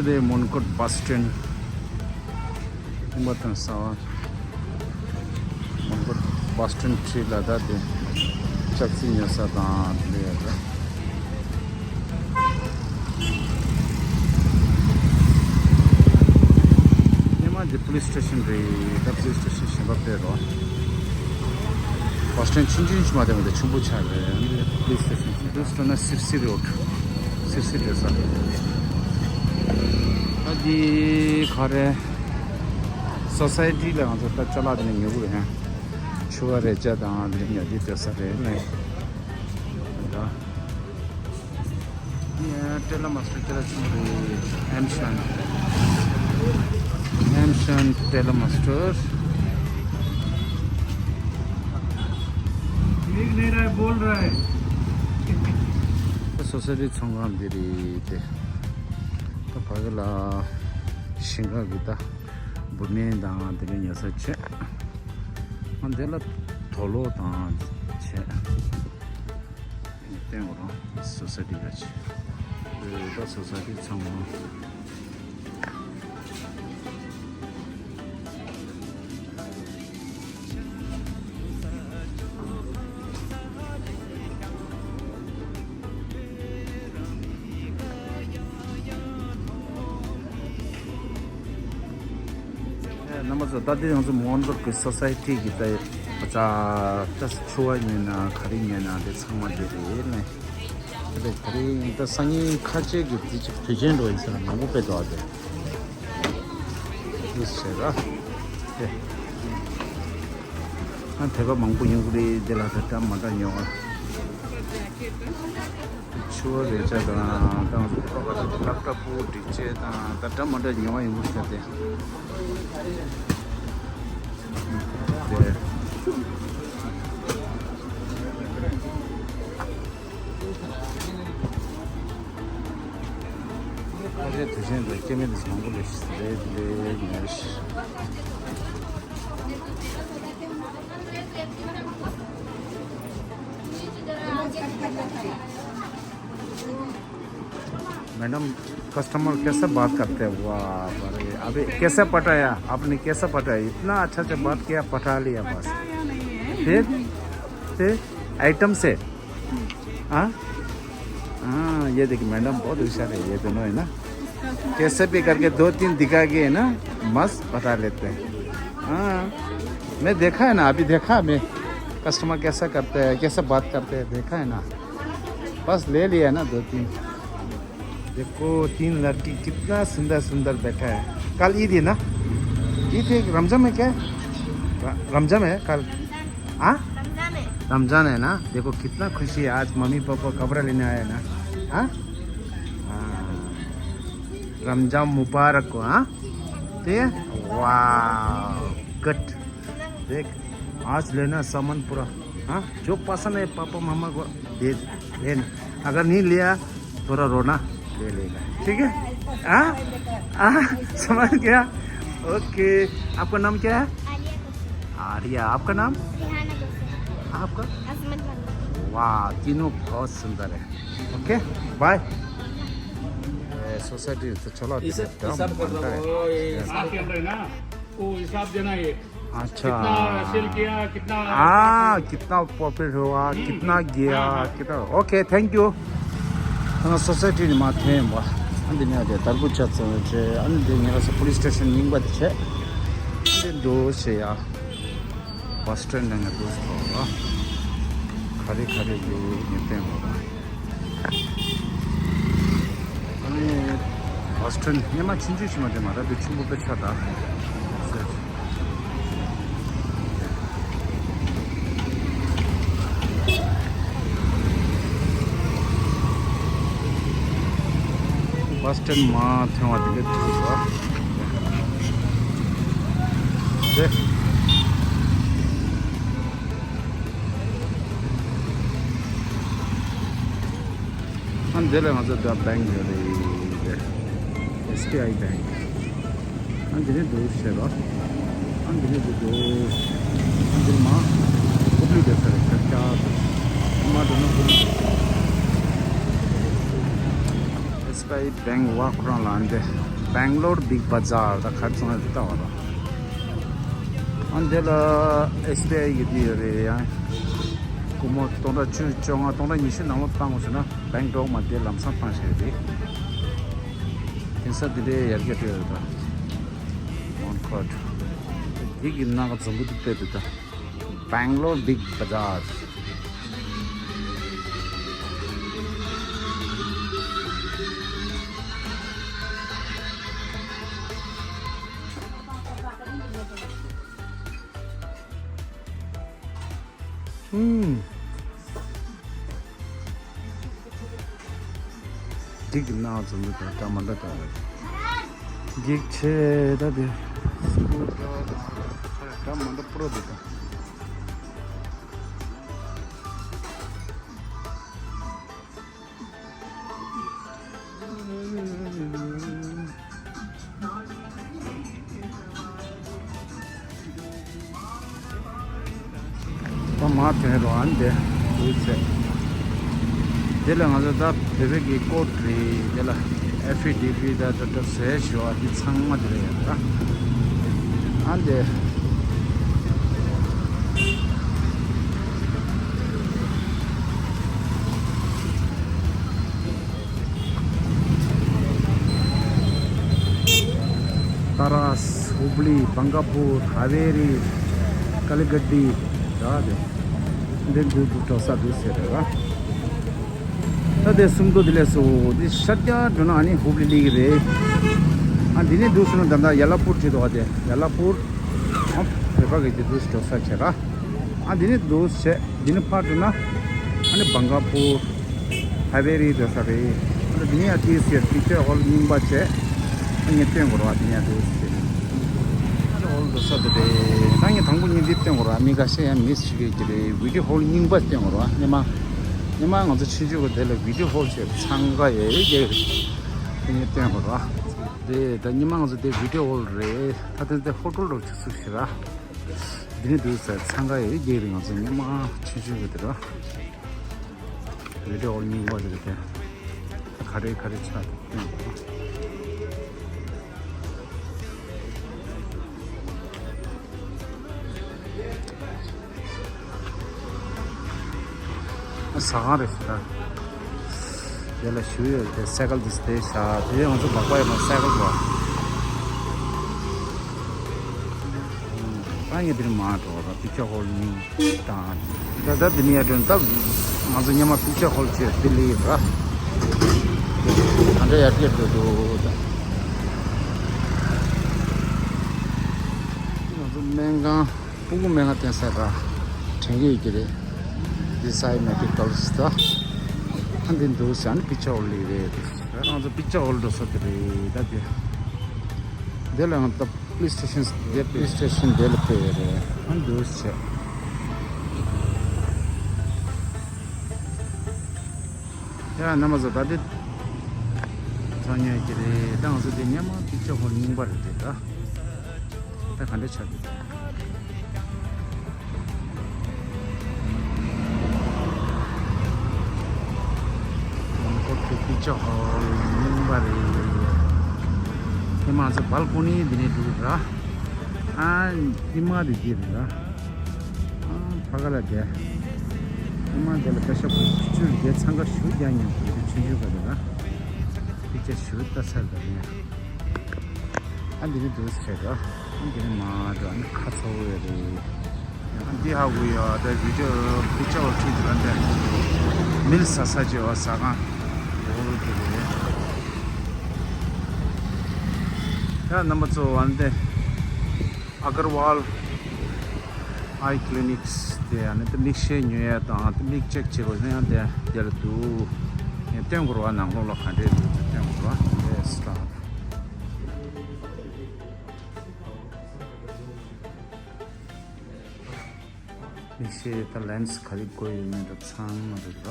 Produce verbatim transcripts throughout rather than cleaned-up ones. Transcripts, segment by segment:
དེ་མོན་གྷོ་བྷ་སི་སི་ཊེན་ཁང་པ་དང་གསར་པ། མོན་གྷོ་བྷ་སི་སི་ཊེན་ཁྲིད་ལ་ད་དེ་ལྕགས་རྩི་ཉོ་ས་དང་དེ་ལས་ཡོད་རེད། སྔོན་མ་འདི་པུ་ལི་སི་སི་ཊེ་ཤན་རེད། ད་པུ་ལི་སི་སི་ཊེ་ཤན་གཞན་པ་སྤེལ་རོགས། བྷ་སི་སི་ཊེན་ཆུང་ཆུང་ཞིག་མ་རེད་པ། དེ་ཆེན་པོ་ཆགས་རེད། འདི་པུ་ལི་སི་སི་ཊེ་ཤན་ཆེན་པོ་ཟེར་ན་སིར་སི་རོཌ། སིར་སི་འགྲོ་ས་རེད། ད་འདི་ག་རེ། སོ་སའི་ཊི་ལ་ང་ཚོ་ད་ཅ་ལག་དེ་ནས་ཉོ་གི་རེད། ཕྱུ་པ་རས་ཆ་དང་འདི་ཉོ་རྒྱུ་འགྲོ་ས་རེད་ནས། ད། ཡ། ཊེ་ལར་མཱ་སི་ཊར་ཊེ་ལར་ཆུང་རེད། ཨེམ་ཤན། ཨེམ་ཤན་ཊེ་ལར་མཱ་སི་ཊར། देख नहीं रहा है, बोल रहा है। སོ་སའི་ཊི་ཚོང་ཁང་འདི་རེད་དེ། ད་ཕ་གི་ལ་ཞིང་ཁ་གི་ད་འབུར་ནས་དང་དེ་འདྲ་ཉོ་ས་བྱས། ཨ་འདི་ལ་དུག་སློག་དང་བྱས། བསྟན་འོ་རང་སོ་སའི་ཊི་ག་ཆེ། ད་སོ་སའི་ཊི་ཚང་མ། རྣམ་པ་ཚོ། ད་ལྟའི་ང་ཚོ་མོན་གྷོ་གི་སོ་སའི་ཊི་གི་ད་ད་ཕྱུ་པ་ཉོས་ན་ག་རེ་ཉོས་ན་དེ་ཚང་མ་དེ་རེད་ནས། དེ་ག་རེ་ཡིན། ད་སང་ཉིན་ཁ་ཆེ་གི་དེ་ཅིག་དུས་ཆེན་འགྲོ་ཡིན་ཟེར་ན་མང་པོ་དཔེ་འདུག་ཨ། དེ་དེ་ཟེར་ར་དེ། ཨ་དེ་ག་མང་པོ་ཡོང་གི་རེད། དེ་ལ་ད་འདྲ་མ་འདྲ་ཉོ་ཨ། ཕྱུ་པ་རས་ཆ་དང་དང་ལབ་ཊོབ་པོ་སྒྲིག་ཆས་དང་ད་འདྲ་མ་འདྲ་ཉོ་བ་ཡིན་པ་ཤ་སྟེ། དེ། ཁ་ཤས་དུས་ཆེན་དང་སྐྱེ་དམན་དུ་མང་པོ་ལས་རེད་ལས་ཉར་ཤི། मैडम, कस्टमर कैसे बात करते हैं? वाह, अरे, अभी कैसे पटाया आपने? कैसे पटाया? इतना अच्छा से बात किया, पटा लिया बस। पटाया नहीं है। फिर? फिर? आइटम से? हाँ। हाँ, ये देखिए, मैडम बहुत होशियार है, ये दोनों है ना। कैसे भी करके दो तीन दिखा के, है ना, मस्त पटा लेते हैं। हाँ, मैं देखा है ना, अभी देखा मैं, कस्टमर कैसा करते हैं, कैसे बात करते हैं, देखा है ना। बस ले लिया ना दो तीन। देखो, तीन लड़की कितना सुंदर सुंदर बैठा है। कल ईद है ना? ईद है, रमजान है क्या? र-, रमजान है कल। हाँ? रमजान है। रमजान है ना? देखो, कितना खुशी है आज, मम्मी पापा कपड़ा लेने आए ना। हाँ? हाँ। रमजान मुबारक हो, हाँ? ठीक है? वाह, गुड। देख, आज लेना सामान पूरा। हाँ, जो पसंद है पापा मामा को दे देना। अगर नहीं लिया, थोड़ा रोना, ले लेगा। ठीक है? हाँ? हाँ, समझ गया। ओके। आपका नाम क्या है? आलिया कुसुम। आलिया। आपका नाम? रिहाना कुसुम। आपका? अजमत मंगल। वाह, तीनों बहुत सुंदर है। Okay, bye. सोसाइटी तो चलो, ये सब, ये सब कर रहा हूँ। ये हिसाब देना ये। अच्छा। कितना सेल किया, कितना हाँ, कितना प्रॉफिट हुआ, हम्म। कितना गया, हाँ, हाँ। कितना। Okay, thank you. हाँ, सोसाइटी ने माथे में बा। अंदर नहीं आ जाए, तरबू चाट समझे, अंदर नहीं आ जाए, पुलिस स्टेशन नहीं बचे। अंदर दो से या, बस स्टैंड नहीं दो से होगा। खड़े खड़े जो ये पे होगा। ཨ་ནི་བྷ་སི་ཊོན་སྔོན་མ་ཆུང་ཆུང་ཞིག་མ་རེད། མ་རེད་དེ་ཆེན་པོ་དཔེ་ཆ་ད། བྷ་སི་ཊོན་མ་ཐོན་པ་དེ་འདྲ་འདུག་ར། དེ། ཨ་འདི་ལ་ང་ཚོ་ད་བེང་ཡོད་རེད། ཨེས་བི་ཨའི་བེང་། ཨ་འདི་ནས་འགྲོ་ཤེས་རོགས། ཨ་འདི་ནས་འགྲོ་འགྲོ། ཨ་འདི་མ་ཧུབ་ལི་དེ་ཚར་ཁ་ཆག་མ་འགྲོ་ན་ཧུབ་ལི། ཨེས་བི་ཨའི་བེང་བ་ཁོ་རང་ལ་ཨ་འདི། Bangalore Big Bazaar ད་ག་རེ་ཚང་ཡོད་ལྟ་བ་ར། ཨ་འདི་ལ་ཨེས་བི་ཨའི་གི་འདི་ཡོད་རེད་ཡ། སྒོར་མོ་སྟོང་ཕྲག་བཅུ་བཅོ་ལྔ་སྟོང་ཕྲག་ཉི་ཤུ་ནང་ལོགས་བཏང་དགོས་ཟེར་ན་Bangalore མ་དེ་ལམ་སང་བཏང་ཤེས་རེད། དེང་སང་འདི་འདྲའི་ཡར་རྒྱས་འགྲོ་ཡོད་ད། One card འདི་གི་ནང་ག་འཛོམས་པོ་འདུག་དཔེ་འདུག་ད། Bangalore Big Bazaar. ཧུམ། འགྲིག་གི་ནང་ཙམ་འདུག་ད་འདྲ་མ་འདྲ་འདྲ་རེད། འགྲིག་ཆེ་ད་དེ། སི་ཀུ་ཊར་དང་འདྲ་མ་འདྲ་པུ་ར་འདུག་ད། ད་མ་ཐོན་རོགས་ཨ་འདི་འདུག་ཟེར། དེ་ལ་ང་ཚོ་ད་བོད་པའི་གི་ཀོཌ་རེད། དེ་ལ་ཨེ་ཕི་ཌི་བི་ད་ད་ད་ཟས་ཞུ་བ་འདི་ཚང་མ་དེ་ལ་ཡོད་ར། ཨ་འདི། ཏཱ་རས། ཧུབ་ལི། བང་ག་པུར། ཧ་ཝེ་རི། ཀ་ལི་གྷ་ཊི། ར་དེ། འདི་འདུག་འདུག་འགྲོ་ས་འདུག་ཟེར་རེད་བ། ད་དེ་སུམ་མདོ་དེ་ལས་སུ་འདི་ཤར་རྒྱག་འགྲོ་ན་ཨ་ནི་ཧུབ་ལི་སླེབས་ཀྱི་རེད། ཨ་འདི་ནས་འདུག་སོང་ན་ད་ལྟ་ཡ་ལ་པུར་བྲིས་འདུག་བ། དེ་ཡ་ལ་པུར། ཨ་བོད་པ་གི་དེ་འདུག་འགྲོ་ས་བྱེད་ར། ཨ་འདི་ནས་འདུག་བྱས་འདི་ནས་ཕར་འགྲོ་ན་ཨ་ནི་བང་ག་པུར། ཧ་ཝེ་རི་འགྲོ་ས་རེད། ཨ་ནི་འདི་ནས་ཡ་ཏི་སི་ཡར་པིག་ཅར་ཧོལ་རྙིང་པ་བྱས། ཨ་ངས་སྟོན་དགོས་རེད་བ། འདི་ནས་ཡ་འདུག་བྱས། པིག་ཅར་ཧོལ་འགྲོ་ས་དེ་རེད། ད་ངས་དང་པོ་ངས་འདི་སྟོན་དགོས་རེད་བ། མི་ཁ་ཤས་ཡང་མིས་བྱེད་ཀྱི་རེད། བི་ཌི་ཡོ་ཧོལ་རྙིང་པ་སྟོན་དགོས་རེད་བ། སྔོན་མ་སྔོན་མ་ང་ཚོ་ཆུང་ཆུང་གི་དེ་ལ་བི་ཌི་ཡོ་ཧོལ་བྱས་འཚང་ཁ་ཡོད་རེད། དེ་ངས་སྟོན་དགོས་རེད་བ། དེ་ད་སྔོན་མ་ང་ཚོ་དེ་བི་ཌི་ཡོ་ཧོལ་རེད། ད་དེ་དེ་ཧོ་ཊེལ་འདྲ་བོ་ཅིག་བཙུགས་ཤག་ར། འདི་ནས་འདུག་ཟེར། འཚང་ཁ་ཡོད་རེད། རྒྱག་རེད། ང་ཚོ་སྔོན་མ་ཆུང་ཆུང་གི་དེ་ར། བི་ཌི་ཡོ་ཧོལ་རྙིང་པ་དེ་རེད་དེ། ག་རེ་ག་རེ་ཆགས་འདུག་སྟོན་དགོས། ཟ་ཁང་རེད་ཟེར་ན། དེ་ལ་ཞུ་ཡོད་དེ་སའི་ཀལ་དེ་སྟེ་ཤག་དེ་ང་ཚོ་སྦག་སྦག་ཡོད་མ་སའི་ཀལ་བ། ད་ངས་འདིར་མར་འགྲོ་ར། པིག་ཅར་ཧོལ་རྙིང་དང་། ད་ད་འདི་ནས་ཡར་འགྲོ་ན་ད་ང་ཚོ་སྔོན་མ་པིག་ཅར་ཧོལ་བྱས་དེ་ལས་ར། ད་འདྲ་ཡར་རྒྱས་འགྲོ་འདུག་ད། ང་ཚོ་སྨན་ཁང་། སྤུ་གུ་སྨན་ཁང་བསྟན་ས་ར། དྲན་གྱི་ཡོད་ཀྱི་རེད། འདི་སའི་མེ་ཌི་ཀལ་ད། ཨ་འདི་འདུག་ཟེར་ནི་པིག་ཅར་ཧོལ་ལི་རེད། ང་ཚོ་པིག་ཅར་ཧོལ་འགྲོ་ས་དེ་རེད་ད་དེ། དེ་ལ་ཡང་ད་པུ་ལི་སི་སི་ཊེ་ཤན་དེ་པུ་ལི་སི་སི་ཊེ་ཤན་དེ་ལ་ཕེབས་ཡོད་རེད། ཨ་འདུག་ཟེར། ཡ་རྣམ་པ་ཚོ་ད་དེ་ཚོ་ཉོས་ཀྱི་རེད། ད་ང་ཚོ་དེ་སྔོན་མ་པིག་ཅར་ཧོལ་རྙིང་པ་རེད་དེ་ད། ད་ག་འདྲ་ཆགས་ཀྱི་འདུག་ལོང་ཀོ་ཊི་པིག་ཅར་ཧོལ་རྙིང་པ་རེད། ཧེ་མ་ང་ཚོ་བལ་ཀོ་ནི་འདི་ནས་འདུག་ར། ཨ་ཧེ་མ་དེ་འདི་རེད་ར། ཨ་ཕ་ག་ལ་དེ། ཨ་མ་དེ་ལ་ཀ་ཤ་བུ་ཆུ་རྒྱལ་ཚང་ཀ་ཞུ་རྒྱ་ཉན་དུ་ཆུ་ཆུ་ག་དེ་ལ། དེ་ཅ་ཞུ་ལྟ་ཚར་ག་ནས། ཨ་འདི་ནི་དུས་ཆེ་ག་ཨ་འདི་ནི་མ་འགྲོ། ཨ་ནི་ཁ་ཚ་བོ་ཡོད་རེད། ཨ་འདི་ཧ་གོ་ཡོད། ཨ་ད་བི་ཌི་ཡོ་པིག་ཅར་བ་ཁྲིད་དུ་ལ་འདྲ། མིལ་ཟ་ས་བྱེད་པ་ཟ་ཁང་། འོ་དེ་རེད། ཡ་རྣམ་པ་ཚོ་ཨ་འདི། ཨ་གར་ཝལ་ཨའི་ཀི་ལི་ནིག་སི་དེ་ཨ་ནི་དེ་མིག་ཤེལ་ཉོ་ཡ་དང་དེ་མིག་ཅེག་བྱེད་དགོས་ན་ཡང་དེ་དེ་ལ་འདུག་ངས་སྟོན་དགོས་རེད་བ། ནང་ལོགས་ལ་ག་འདྲས་འདུག་དེ་སྟོན་དགོས་རེད་བ། དེ་སི་ཊཱ་ཕི། མིག་ཤེལ་དང་ལེན་སི་ག་རེ་དགོས་ཡོད་མེད་དང་ཚང་མ་རེད་བ།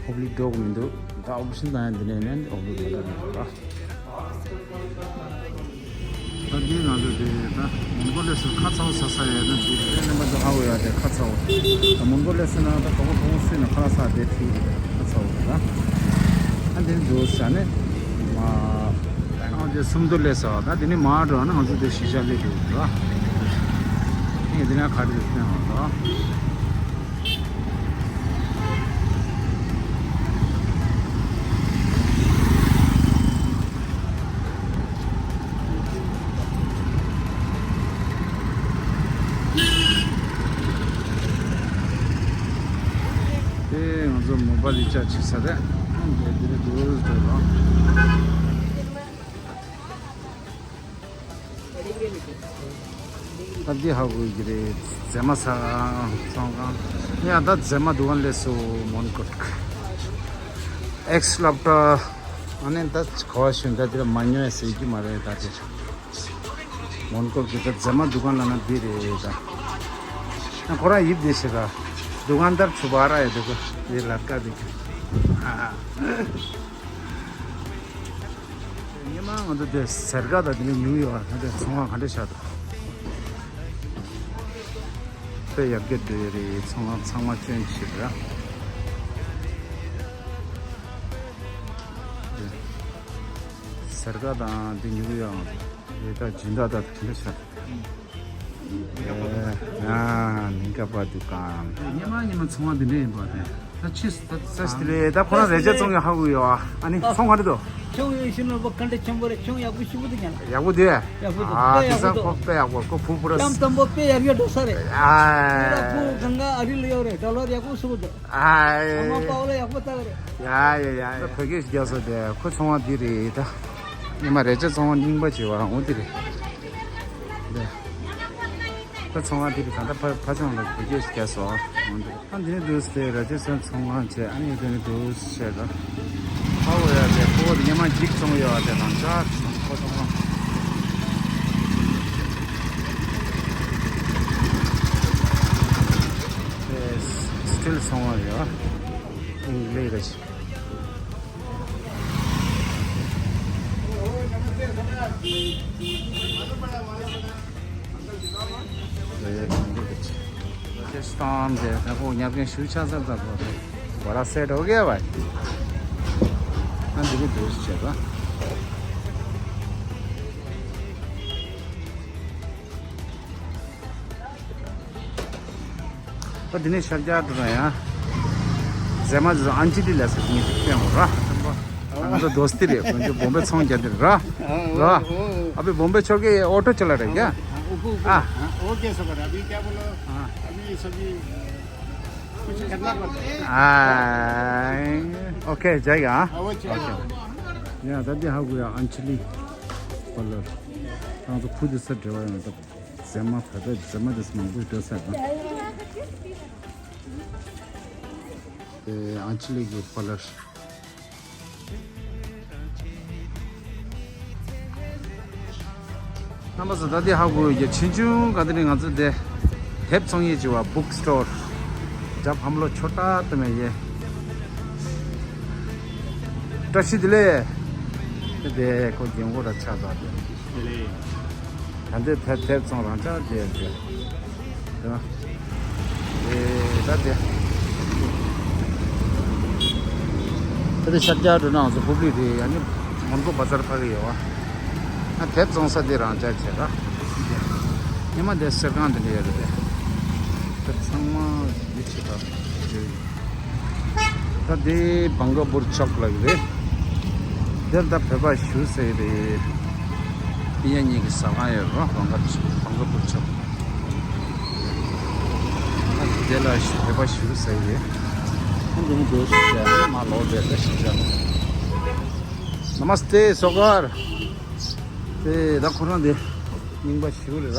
ཧོབ་ལི་འགྲོ་གི་མི་འདུག་ད་ཨོ་པ་རེ་ཤན་བཏང་ཡ་འདི་ནས་ནས་ཧོབ་ལི་མ་འགྲོ་མི་འདུག་ར། ད་འདི་ང་ཚོ་དེ་ད་མོན་གྷོ་ལི་སི་ཁ་ཚ་བོ་ཟ་ས་ཡོད་ན་འདི་རེད། ནས་མ་ཚོ་ཧ་གོ་ཡ་དེ་ཁ་ཚ་བོ། ད་མོན་གྷོ་ལི་སི་ན་ད་གོང་གོང་སུས་ན་ཁ་ལག་ཟ་དེ་ཁྲིད་ཁ་ཚ་བོ་རེད་ད། ཨ་འདི་འདུག་ཟེར་ནས་མ། ཨ་འདི་སུམ་མདོ་སླེབས་སོང་། ད་འདི་ནས་མར་འགྲོ་ན་ང་ཚོ་འདི་གཞིས་ཆགས་སླེབས་འགྲོ་གི་འདུག་ཨ་ནི་འདི་ནས་ག་རེ་རེད་ཟེར་ན་ད། དེ་ང་ཚོ་མོ་པ་ལི་ཅག་ཅིག་ས་རེད། དེ་དེ་རེད་འདུག་འགྲོ་རོགས། ད་འདི་ཧ་གོ་གི་རེད། མཛེས་མ་ཟ་ཁང་ཚོང་ཁང་། ཡ་ད་མཛེས་མ་འདུ་ཁང་སླེབས་སོང་། མོན་གྷོ་ཨེག་སི་སློབ་གྲྭ། ཨ་ནི་ད་ག་བ་ཞུ་ད་དེ་ལ་མ་ཉོ་ཡ་ཟེར་གྱི་མ་རེད། ད་དེ་མོན་གྷོ་གི་ད་མཛེས་མ་འདུ་ཁང་ལབ་ན་འདི་རེད་ད། ཁོ་རང་ཡིབ་དེ་ཞེ་ད། दुकानदार छुपा रहा है देखो। ये लड़का देखो। ཉི་མ་ང་ཚོ་དེ་སེར་ཀ་དང་དེ་ནས་ཉུ་ཡོད་ང་ཚོ་ཚོང་བ་ག་འདྲ་ཤག་དང་། དཔེ་ཡག་གི་འདུག་རེད། ཚོང་བ་ཚང་མ་སྐྱོན་ཆེ་ར། སེར་ཀ་དང་དེ་ཉུ་ཡོད་ང་ཚོ་རེད། ད་སྦྱིན་བདག་དང་དེ་འདྲ་ཤག་དང་། ཨ་ནི་ཀ་པ་དུ་ཀང་། ཉི་མ་ཉི་མ་ཚོང་བ་འདི་འདྲ་ཡིན་པ་དེ། ད་ཕྱིས་ད་ས་སི་ལེ་ད་ཁོ་རང་རེ་ཆ་ཚོང་གི་ཧ་གོ་ཡོད་ཨ། ཨ་ནི་ཚོང་ག་རེ་འདུག་ཁྱོང་ཡོད་ཤི་ནོར་བ་ག་འདྲ་ཆེན་པོ་རེད། ཁྱོང་ཡག་པོ་ཞིག་པོ་འདུག་ཉན། ཡག་པོ་འདུག་ཡག་པོ་འདུག་ཨ་དཔེ་དེ་ཡག་པོ་ས་འདུག་ཁོ་དཔེ་ཡག་པོ་ཁོ་ཕུ་ཕུ་ར་ལམ་ཚོང་དམ་པོ་དཔེ་ཡར་རྒྱས་འགྲོ་ས་རེད། ཨ་ཁོ་ར་ཕུ་གང་ག་ཨ་རི་ལ་ཡོད་རེད། ཌོ་ལར་ཡག་པོ་སུ་གོ་འདུག་ཨ་ཨ་མ་པའོ་ལ་ཡག་པོ་ལྟ་གི་རེད། ཡ་ཡ་ཡ་ཡ་བོད་སྐད་ཞིག་རྒྱག་སོ་དེ་ཁོ་ཚོང་བ་འདི་རེད་ད། ཉི་མ་རེ་ཆ་ཚོང་བ་རྙིང་པ་བྱེད་བ་འོ་འདི་རེད། ད་ཚོང་ཁང་འདི་རུ་ད་ལྟ་ཕ་ཕ་ཚང་ལ་བོད་སྐད་ཞིག་རྒྱག་སོང་། ཨ་འདི་ནི་འདུག་སྟེ་ར་ཅེ་སོན་ཚོང་ཁང་བྱས། ཨ་ནི་འདི་ནི་འདུག་བྱས་ད། ཧ་འོ་ཡ་དེ་ཁོ་བོ་དེ་ཉི་མ་འཇིག་ཚོང་ཡོད་དེ་རང་ཅག་ཁོ་ཚོང་ཁང་དེ་སི་ཊིལ་ཚོང་ཁང་ཡོད། ཨིང་ལེ་ར་ཅི། राजस्थान के वो यहाँ पे शू छा सब था। बड़ा सेट हो गया भाई। हाँ, देखिए दोस्त चल रहा। ཨ་འདི་ནས་ཤར་རྒྱག་འགྲོ་ན་ཡང་མཛེས་མ་ཨན་ཅི་ལི་ལ་སི་ངེས་ཅིག་སྟོན་འོ་ར། ང་ཚོ་དོ་སྟི་རེད། ཁོང་ཚོ་བོམ་བེ་ཚོང་རྒྱག་འདིར་ར། ཨ་ར། ཨ་བི་བོམ་བེ་ཆོ་གེ་ཨོ་ཏོ་ཅ་ལ་རེད་ཀྱ། ཨ། ओके सर, अभी क्या बोलो? अभी सभी कुछ करना पड़ता है। ཨ། ཨོ་ཁེ་जाएगा। ཡ་ད་འདི་ཧ་གོ་ཡ་ཨན་ཅི་ལི་པ་ལར། ང་ཚོ་ཁུ་དི་ས་འབྲེལ་བ་ཡང་ད། མཛེས་མ་བོད་པའི་མཛེས་མ་དེ་མང་པོ་འགྲོ་ས་དང་། དེ་ཨན་ཅི་ལི་གི་པ་ལར། རྣམ་པ་ཚོ་ད་ལྟའི་ཧ་གོ་ཡོད་ཀྱི་ཆེ་ཆུང་ག་དེ་ནི་ང་ཚོ་དེ་དེབ་ཚོང་ཡས་ཅི་བ་book store། जब हम लोग छोटा तो मैं ये བཀྲ་ཤིས་བདེ་ལེགས། དེ་ཁོ་རྒན་གོ་ར་ཆགས་པ་དེ། ད་འདི་ཐེབས་ཐེབས་ཚོང་རང་ཆགས་རྒྱལ་རྒྱལ། དེ་ན། ཨེ་ད་དེ། ད་དེ་ཤར་རྒྱག་འགྲོ་ན་ང་ཚོ་ཕུབ་ལི་རེད། ཡ་ནི་མོན་གྷོ་བ་ཛར་ཕ་གི་ཡོད་བ། ང་དེབ་བཙོང་ས་དེ་རང་ཆགས་བྱས་ར། ཉི་མ་དེ་གསེར་ཁང་དེ་འདྲ་ཡོད་རེད། དེ་ཚང་མ་ཡིད་ཆེས་དང་། ད་དེ་བང་ག་པུར་ཅོག་ལ་ཡོད་རེད། དེར་ད་བོད་པ་བཞུགས་ས་ཡོད་རེད། སྤི་ཡ་གཉིས་ཀྱི་ཟ་ཁང་ཡོད་རེད། བང་ག་བང་ག་པུར་ཅོག་ད་དེ་ལ་བོད་པ་བཞུགས་ས་ཡོད་རེད། ཁོང་ཚོ་མི་འདུག་ཟེར་ཡ་མ་ལོག་པའི་ད་ཞིག་ཅག نمستے سوکار དེ་ད་ཁོ་རང་དེ་རྙིང་པ་ཞིག་རེད་ར།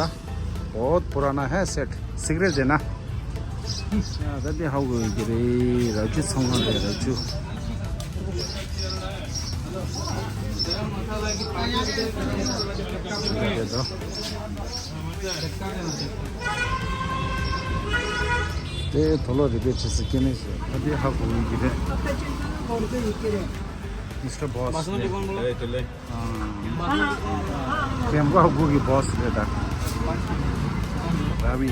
बहुत पुराना है सेट सिगरेट देना ད་དེ་ཧ་གོ་གི་རེད། ར་ཅུ་ཚོང་ཁང་རེད། ར་ཅུ་རེད་དོ། དེ་དོ་ལོ་རེ་པེ་ཆེ་སི་ཀེ་མེ་སི་ད་དེ་ཧ་གོ་གི་རེད། Mister Boss. बासमती कौन बोला? हाँ। प्रियंका हग्गू की बॉस बेटा। रवि।